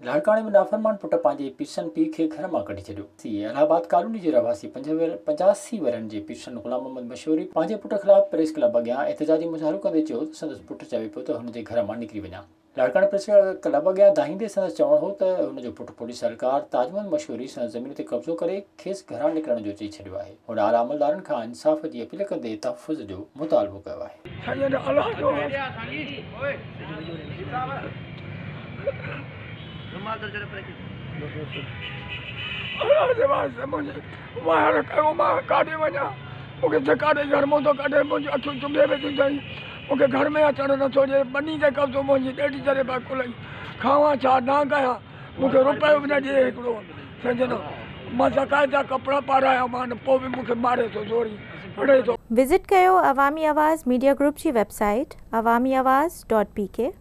لاڙڪاڻي ۾ نافرمان پٽ پنهنجي پيرسن پيء کي گهر مان ڪڍي ڇڏيو. سي الهه آباد ڪالوني جي رهواسي 85 ورهين جي پيرسن غلام محمد مشوري پنهنجي پٽ خلاف پريس ڪلب اڳيان احتجاجي مظاهرو ڪندي چيو ته سندس پٽ چوي پيو ته هن جي گهر مان نڪري وڃان. لاڙڪاڻي پريس ڪلب اڳيان دانهيندي سندس چوڻ هو ته هن جو پٽ پوليس اهلڪار تاج محمد مشوري سندس زمين تي قبضو ڪري کيس گهران نڪرڻ جو چئي ڇڏيو آهي. هن اعليٰ عملدارن کان انصاف جي اپيل ڪندي تحفظ جو مطالبو ڪيو آهي. سائين الله جو الله جي واسطي منهنجي واهر ڪيو مان ڪاڏي وڃان مون کي ڌڪا ڏئي گهر مان ٿو ڪڍي منهنجون اکيون چنبي وينديون اٿئي مون کي گهر ۾ اچڻ نٿو ڏئي ٻني تي قبضو منهنجي ڏيڍ جري با ڪلئي کاوان ڇا نانگ آهيان مون کي روپيو به نه ڏئي هڪڙو سمجهه نه مان زڪوات جا ڪپڙا پارايا مان پوء به مون کي ماري ٿو زوري ڦڙي ٿو. وزٽ ڪيو عوامي آواز ميڊيا گروپ جي website Awami Awaz dot P K.